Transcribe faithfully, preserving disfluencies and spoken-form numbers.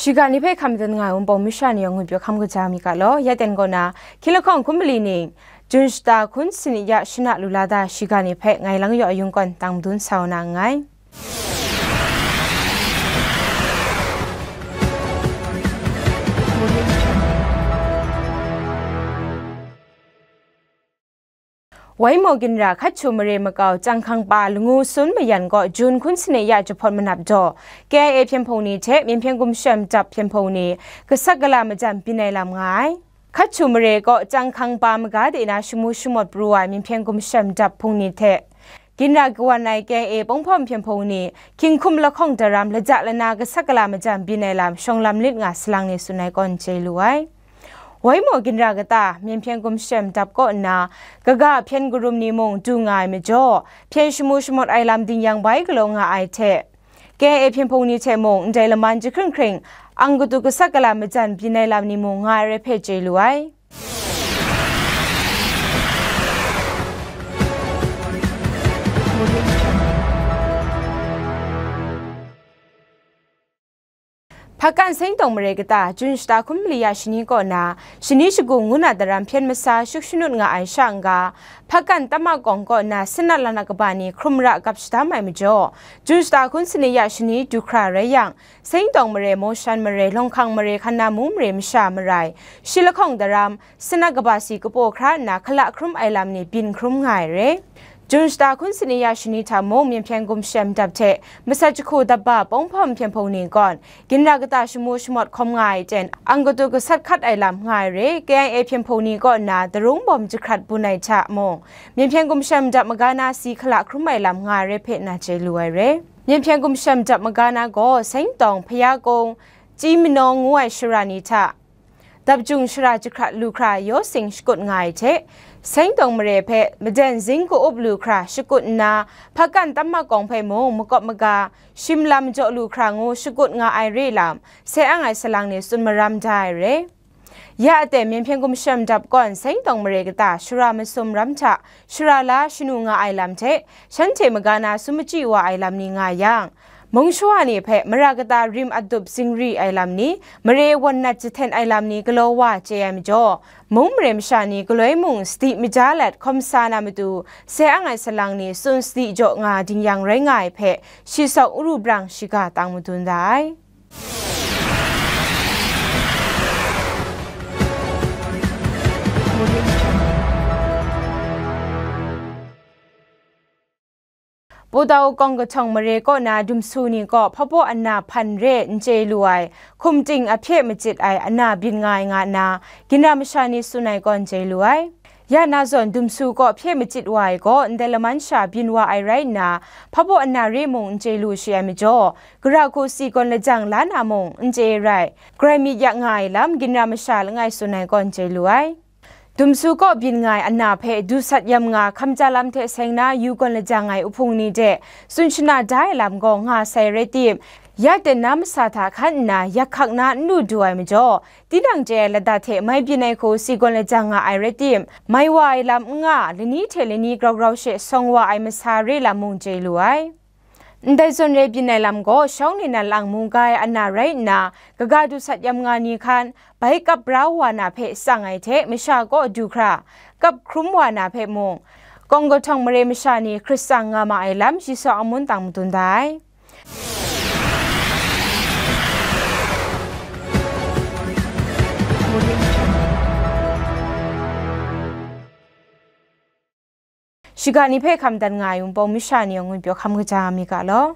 Shiga ni hpe hkam dan nga ai Wunpawng masha ni yawng ngut pyaw hkam kaja mi ga law, ya ten kaw na, hkying lahkawng hkun mali ning, Jun shata hkun sanit ya shana lu la da shiga ni hpe ngai lang yaw ayung kawn tang madun sa na nngai. Waimaw ginra hkat htu mare makau chyang hkang pa langu sun mayan kaw Jun hkun sanit ya jahpawt manap jaw, K I A hpyen hpung ni hte Myen Hpyen Gum Shem Dap hpyen hpung ni gasat gala majan byin ai lam nga ai. Hkat htu mare kaw chyang hkang pa maga de na shamu shamawt pru ai Myen Hpyen Gum Shem Dap hpung ni hte ginra kawan ai K I A Pawng Hpawm hpyen hpung ni hkying hkum lahkawng daram laja lana gasat gala majan byin ai lam shawng lam lit nga salang ni tsun ai kaw n chye lu ai. Waimaw ginra kata, Myen Hpyen Gum Shem Dap kaw nna, kaga hpyen karum ni mung du nga ai majaw, hpyen shamu shamawt ai lam ding yang bai galaw nga ai hte, K I A hpyen hpung ni hte mung ndai laman jahkring hkring, ang katu gasat gala majan byin ai lam ni mung nga ai rai hpe chye lu ai. Hpakan Seng tawng mare kata, Jun shata hkun mali ya shani kaw na, shani shagu ngu na daram hpyen masa shuk shanut nga ai sha n-ga, Hpakan Tamma Kawng kaw na sanat lanat kaba ni hkrum ra gap shadam ai majaw, Jun shata hkun sanit ya shani du hkra rai yang, Seng tawng mare, Mawshan mare, Lawng Hkang mare, Hkan Na Mung mare, masha marai, shi lahkawng daram, sanat kaba si kapaw hkra nna hkala hkrum ai lam ni byin hkrum nga ai re. Jun shata hkun sanit ya shani hta mung Myen Hpyen Gum Shem Dap hte Masat Jahku Dap ba Pawng Hpawm hpyen hpung ni gawn, ginra kata shamu shamawt hkawm nga ai ten, ang katu gasat hkat ai lam nga ai re. K I A hpyen hpung ni kaw nna darung bawm jahkrat bun ai hta mung, Myen Hpyen Gum Shem Dap maga na si hkala hkrum ai lam nga ai re hpe na chye lu ai re. Myen Hpyen Gum Shem Dap maga na gaw Seng tawng, Hpaya Kung, Chyi Manaw ngu ai shara ni hta, Dap Jung shara jahkrat lu hkra yaw sing shakut nga ai hte, Seng tawng mare hpe maden zing ka-up lu hkra shakut nna, Hpakan Tamma Kawng hpe mung makawp maga, shim lam jaw lu hkra ngu shakut nga ai re lam, sai ang ai salang ni tsun maram da ai re. Ya aten Myen Hpyen Gum Shem Dap kawn Seng tawng mare kata shara masum ram hta shara la shanu nga ai lam hte, shanhte maga na sum machyi wa ai lam ni nga yang, mung shawa ni hpe mara kata rim adup zingri ai lam ni, mare wan nat jahten ai lam ni galaw wa chye ai majaw, mung mare masha ni galoi mung sadi maja lat hkawm sa na matu, sai ang ai salang ni tsun sadi jaw nga ding yang rai nga ai hpe, shi saw uru brang shiga tang madun da ai. Pudau kawng kahtawng mare kaw na dumsu ni kaw hpabaw ana hpan re n chye lu ai, hkum ting ahpye machit ai ana byin nga ai nga nna, ginra masha ni tsun ai kaw n chye lu ai. Ya na zawn dumsu kaw hpye machit wa ai gaw ndai laman sha byin wa ai rai nna, hpabaw ana re mung n chye lu shi ai majaw, gara hku si gawn lajang la na mung n chye rai, grai myit ya nga ai lam ginra masha langai tsun ai kaw n chye lu ai. Dumsu kaw byin nga ai ana hpe du sat yam nga hkamja lam hte seng na yu gawn lajang ai uhpung ni de tsun shana da ai lam gaw nga sai rai tim, ya ten na masa hta hkan nna yak hkak na n lu du ai majaw, tinang chye ai lata hte mai byin ai hku si gawn lajang nga ai rai tim, mai wa ai lam n nga, lani hte lani grau grau she sawng wa ai masa re lam mung chye lu ai. Ndai zawn re byin ai lam gaw, shawng ni nan lang mungga ai ana rai nna, kaga du sat yam nga ni hkan, bai kap bra wa na hpe tsang ai hte masha kaw du hkra, kap hkrum wa na hpe mung, kawng kahtawng mare masha ni hkrit tsang nga ma ai lam, shi saw amun tang madun da ai. Shiga ni hpe hkam dan nga ai Wunpawng masha ni yawng ngun pyaw hkam kaja mi ga law.